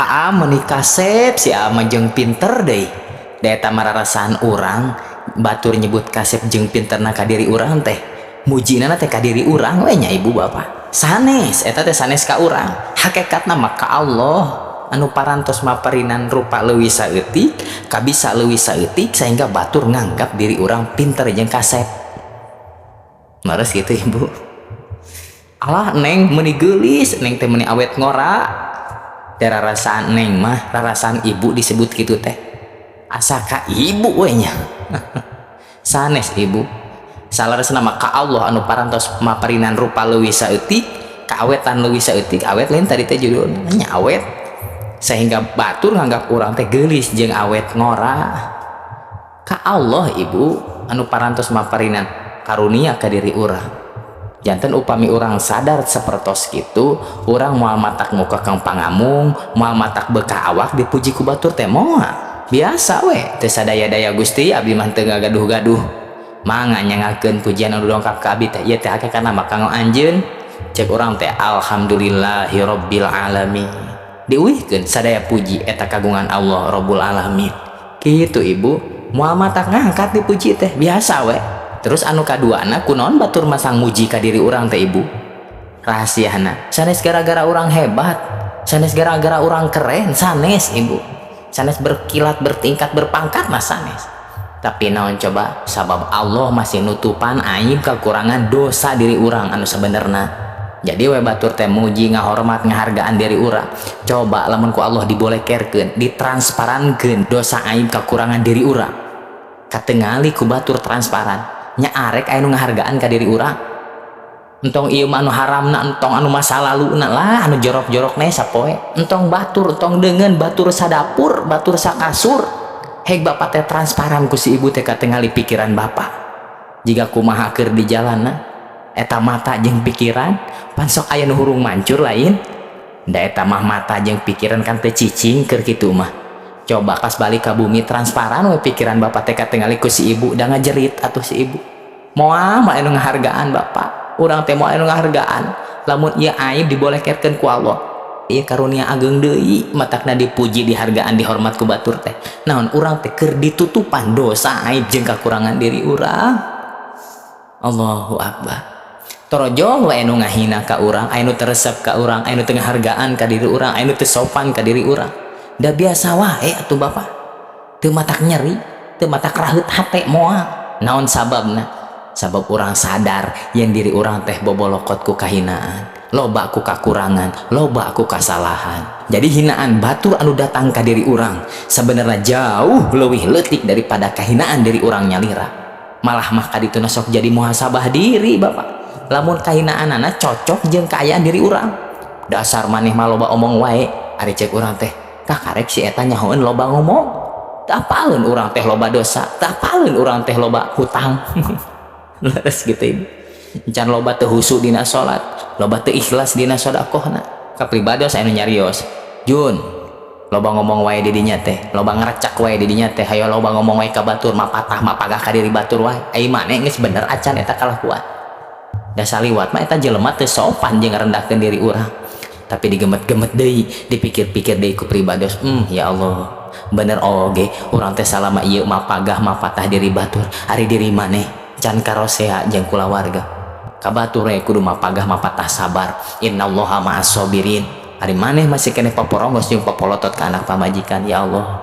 Aa meuni kasep si Aa mah jeung pinter deui. Da eta mah rarasaan urang, batur nyebut kasep jeung pinterna ka diri urang teh. Mujina teh ka diri urang we nya, Ibu, Bapak. Sanes eta teh, sanes ka urang. Hakikatna mah ka Allah anu parantos maparinan rupa leuwih saeutik, kabisa leuwih saeutik, sehingga batur nganggap diri urang pinter jeung kasep. Leres gitu, Ibu. Alah, Neng meuni geulis, Neng teh meuni awet ngora. Da rarasaan Neng mah, rarasaan Ibu disebut kitu teh. Asa ka Ibu we nya. Sanes, Ibu. Saleresna mah ka Allah anu parantos maparinan rupa leuwih saeutik, kaawetan leuwih saeutik, awet lain tadi teh judulna nya, awet. Sehingga batur nganggap urang teh geulis jeung awet ngora. Ka Allah, Ibu, anu parantos maparinan karunia ka diri urang. Janten upami urang sadar sapertos kitu, urang moal matak muka kang pangamung, moal matak bekah awak dipuji ku batur teh moal. Biasa we, teu sadaya-daya Gusti, abdi mah teu ngagaduh-gaduh. Mangga nyangakeun pujian anu dongkap ka abdi teh, ieu teh hakikatna mah kanggo anjeun. Cek urang teh alhamdulillahirabbil alamin. Diuihkeun sadaya puji eta kagungan Allah Rabbul Alamin. Kitu, Ibu, moal matak ngangkat dipuji teh, biasa we. Terus anu kaduana, kunaon batur masang muji ka diri urang teh, Ibu? Rahasiana sanes gara-gara urang hebat, sanes gara-gara urang keren, sanes, Ibu. Sanes berkilat, bertingkat, berpangkat mah sanes. Tapi naon coba? Sabab Allah masih nutupan aib, kekurangan, dosa diri urang anu sebenarnya. Jadi we batur teh muji, ngahormat, ngahargaan diri urang. Coba lamun ku Allah dibolekerkeun, ditransparankeun dosa, aib, kekurangan diri urang, katengali ku batur transparan nya, arek aya nu ngahargaan ka diri urang? Entong ieu mah anu haramna, entong anu masa lalu lah, anu jorok-jorok nih sapoe. Entong batur, entong dengan batur sadapur, batur sakasur, hek bapak teh transparan ku si ibu teh katingali pikiran bapak jika kumaha keur di jalan. Eta mata jeung pikiran pan sok aya nu hurung mancur lain? Da eta mah mata jeung pikiran kan teu cicing keur kitu mah. Coba pas balik ke bumi transparan we pikiran bapak teh katingali ku si ibu, da ngajerit atuh si ibu. Moal mah anu ngahargaan bapak urang teh, moal anu ngahargaan lamun ieu aib dibolekerkeun ku Allah. Ieu karunia ageng deui matakna dipuji, dihargaan, dihormat ku batur teh. Naon? Urang teh keur ditutupan dosa, aib jeung kakurangan diri urang. Allahu Akbar. Torojol we anu ngahina ka urang, anu teu resep ka urang, anu teu ngahargaan ka diri urang, anu teu sopan ka diri urang, da biasa wae atuh bapak. Teu matak nyeri, teu matak raheut hate, moal. Naon sababna? Sabab urang sadar yang diri urang teh bobolokot ku kahinaan, loba ku kakurangan, loba ku kasalahan. Jadi hinaan batur anu datang ka diri urang sebenarnya jauh lebih leutik daripada kahinaan diri urang nyalira. Malah mah kadituna sok jadi muhasabah diri bapak lamun kahinaanana cocok jeung kaayaan diri urang. "Dasar maneh mah loba omong wae," ari cek urang teh, kakarek si eta nyahoeun loba ngomong. Teu apaleun urang teh loba dosa, teu apaleun urang teh loba hutang. Leres gitu, Ibu. Can loba teu husu dina salat, loba teu ikhlas dina sedekahna. Ka pribados anu nyarios, "Jun, loba ngomong wae di dinya teh, loba ngerecak wae di dinya teh, hayo loba ngomong wae ka batur, mapatah mapagah ka diri batur wae. Ai maneh geus bener acan eta kalakuan?" Da saliwat mah eta jelema teu sopan jeung ngarendahkeun diri urang. Tapi digemet-gemet deui, dipikir-pikir deui ku pribados, ya Allah, bener oge urang teh salama ieu mapagah mapatah diri batur, ari diri maneh can karosea jeung kulawarga. Ka batur we kudu mapagah mapatah, sabar, innallaha ma'as sabirin, ari maneh masih keneh paporongos jeung papolotot ka anak pamajikan. Ya Allah,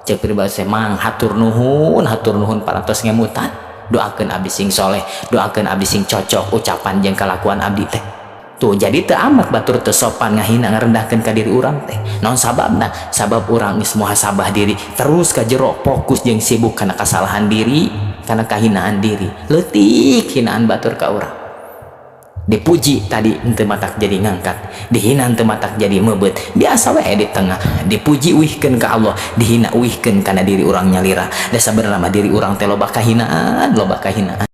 cek pribadi, "Mang, hatur nuhun, hatur nuhun parantos ngemutan. Doakeun abdi sing soleh, doakeun abdi sing cocok ucapan jeung kalakuan abdi teh." Tuh, jadi teu amat batur teu sopan, ngahina, ngarendahkeun ka diri urang teh. Naon sababna? Sabab urang geus muhasabah diri terus ka jero, fokus jeung sibuk kana kasalahan diri, kana kahinaan diri. Leutik hinaan batur ka urang. Dipuji tadi henteu matak jadi ngangkat, dihina henteu matak jadi meubeut, biasa we di tengah. Dipuji uihkeun ka Allah, dihina uihkeun kana diri urang nyalira. Da sabenerna mah diri urang teh loba kahinaan, loba kahinaan.